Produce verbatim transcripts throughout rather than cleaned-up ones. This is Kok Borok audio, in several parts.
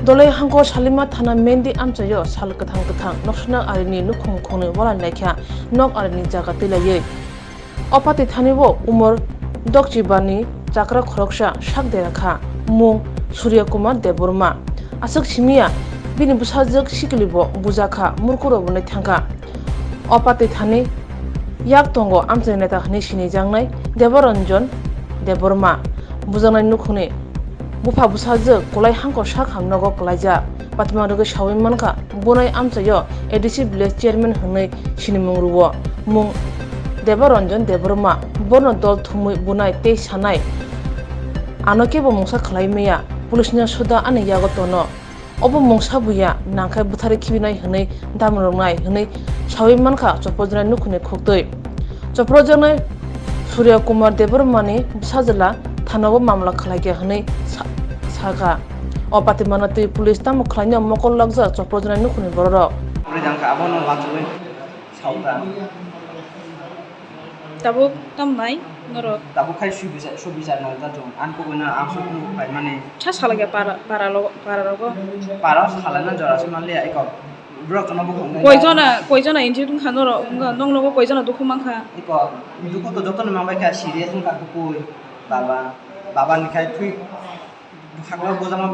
Kolai hangko Salima thana Mendi amchaio sal kwthang kwthang noksna arini nukhung khungnwi walai laikha nok arini jaga twi laiwi. O pati thani o umor dokchibani chakra khoroksa sak dera kha, mung Surya Kumar Debbarma. Aswk simiya bini bwsajwk sikilibo bujakha, murkurok bwnwi thangkha. O pati thani yak tongo amchaini neta hwnwi sinijaknai Debaranjan Debbarma. Bujaknai nukhungni bupha bwsajwk kolai hangko sak hamnogo kwlaijak. Patima rwgwi sawi mankha, bunai amchaio A D C village chairman hwnwi sinimung rwo. Mung Debaranjan Debbarma, borno dol thumwi bunai tei sanai, ano kebo mungsa khlai maya, police ni suda ani yago tono. Obo mungsa buya nangkhe bwtharwi khibinai hwnwi damroknai hwnwi sawi mankha Chopra Jora nukhungni khuktwi. Chopra Jora Surya Kumar Debbarmani bwsajwla thanao mamla khlaikha hwnwi sa-, sakha. O patimano twi police tamo khlainai mokol lakjak Chopra Jora nukhungni bororok. Tabuk tamnai norok. Tabuk khai subichar, subichar nang ta jong. An kubui na ang sukung bai mani. Sa salai ya para, para lo, para rogo. Para salai na jora se manliya eko. Borok jono bukhuk nai. Koi jona, koi jona injured wngkha norok, wngkha, nong nogo koi jona dukhu mankha. Eko, dukhu to joto ni mangbai kha, serious wngkha kubui. Baba, baba ni khai thui. Khaklo bujama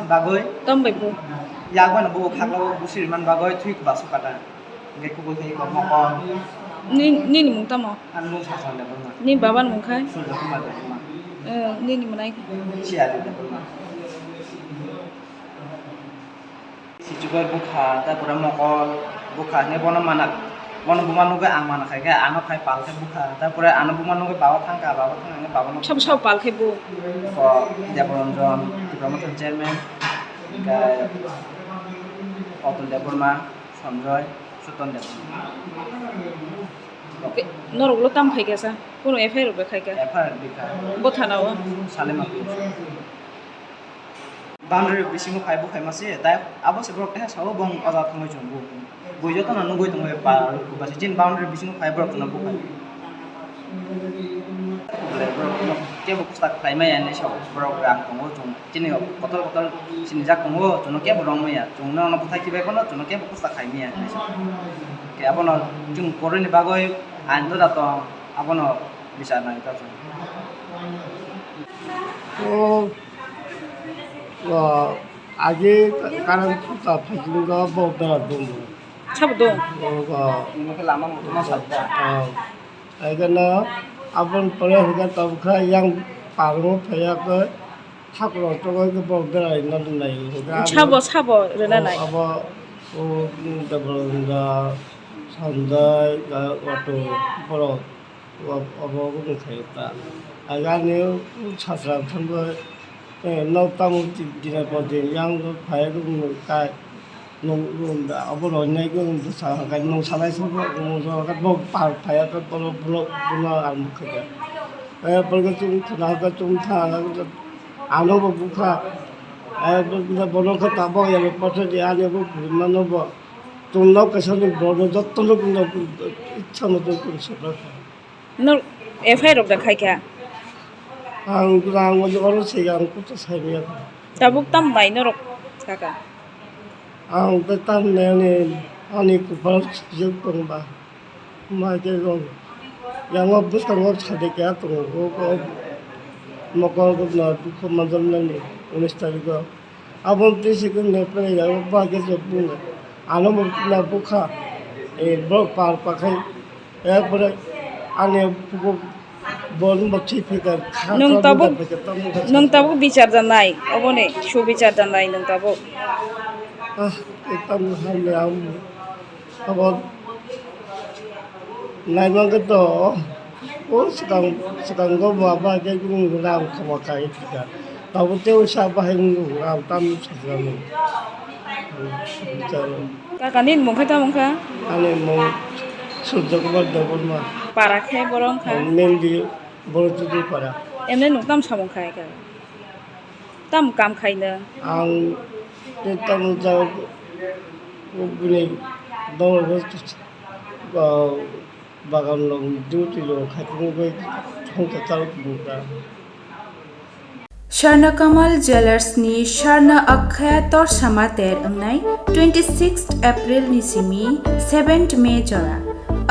bagwi. Tamo bai bo? Yak bai no bo khaklo bo siri man bagwi thui ba sukata. Hingke kubui khe iko mokol. Ni, nini mung tamo? Ani mung Sasang Debbarma. Ni baba ni mung khai? Surya Kumar Debbarma. Eh, nini mwnai khe? Siyari Debbarma. Sichubai bukha, ta pura mokol, bukha hinwi bono mana, bono buma nugwi ang mana khai khe, ano khai pal khe bukha, ta pura ano buma nugwi baba thangkha, baba thangkha hinwi baba no. Sabo sabo pal khe bo. Ko Deboranjan, Tipra Motha chairman, hingke Otul Debbarma, Sanjoy, Suton Debbarma. Norok ulo tam khai kha sa, kuno F I R rok bai khai kha? F I R bikha. Bo thana o? Salima police. Boundary bisingo phai bo phaima se, tai abo se borok teha sao bong oja thangwi chwng bo. Bui jotono nugwi tongwi pa, ba se chini boundary bisingo phai borok no bukhai. Borok no kebo kwchak khlai maya hinwi sao, borok rang tongo chwng chini kotor kotor sinijak tongo, chwngno kebo rong maya, chwngno ono bwthai khibai phano chwngno kebo kwchak khai maya hinwi sao. Khe abono chwng kwrwini bagwi ain doda tong, abono bichar nai ta chwng. O, o, age karan kuta phajingo bo bera dong. Sabo dong? O, o. Ino khe lama moto ma sabda. O. Age no abon pore hwnkhe tabukha yang parmo phaya khe. Hakrok tongwi khe borok berai na rwnai. Sabo, sabo rwna nai. Abo, o, Debranda, Sanjay, Auto, borok, o, obo wng khaio ta. Ang ani sajra thangwi, eh, nok tamo dinai por din yang phai rwngmung kai. Nwng, nwng da, abo rwinai khe nwng bwsa hwnkhe nwng sanai se bo, nwng rw hwnkhe bo par phai ya khe bono, bono, bono ang bwkha khe. Eh, bono khe chwng khna hwnkhe chwng tha hwnkhe ano bo bwkha. Eh, bo, bono khe tabok ya bo pathar di ani bo bwrwimano bo. Chwng nok kaisa ni bono joto no ichha moto chwng sokha kha. Nwng F I R rok da khai kha? Ang, ang oro se ang kutu sai maya. Tabuk tam bai norok saka? Ang ta tam ne ani, ani kupal sujak tong ba. Ma ke gong. Yang o bwskango sade kya tongo. O, o, mokol gubna dukhu manjam nani unis tarikh o. Abo twi se khe nepre ya, o ba khe se bung. Ano mo na bukha, e, bo par pakhai, e, pore ani pugo bon bo thwi phika kha. Nwng tabuk, nwng tabuk bichar da nai, oboni su bichar da nai nwng tabuk. Ah, ekta mo ham le am. Abo naimang khe to, o swkang, swkango bo abo hai khe wng rang khoma khai thika. Tabuk tei o sa bahai wng rang tam sajlani. Kaka nini mung khe tamo wngkha? Ani mung Surjo Kumar Debbarma. Para khe borok wngkha? Mendi Borok Chudri para. Emne nwng tam samung khai kha? Tam kam khaina? Ang tei tamo jao bini dongor bo, ah, bagan rok duty rok khai tongwi thongsa chalo tongkha. Swarna Kamal Jewellers ni Swarna Akshaya Torsama ter wngnai twenty-sixth April ni simi seventh May jora.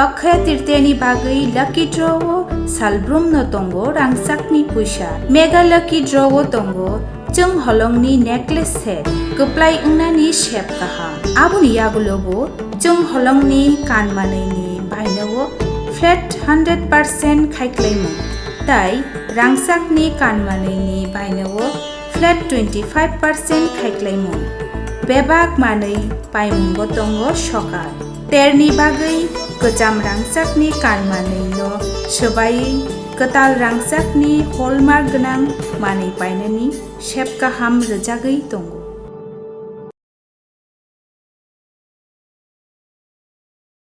Akshaya Tritiya ni bagwi lucky draw o salbrum no tongo rangchak ni puisa. Mega lucky draw o tongo chwng holong ni necklace set, kwplai wngnani sep kaham. Aboni yagulo bo chwng holong ni kan manwi ni baino o flat hundred percent khaiklaimung. Tai rangchak ni kan manwi ni baino o flat twenty-five percent khaiklaimung. Bebak manwi paimungo tongo sokar. Terni bagwi kwcham rangchakni kan manwino swbaiwi kwtal rangchakni hallmark gwnang manwi painani sep kaham rwjagwi tongo.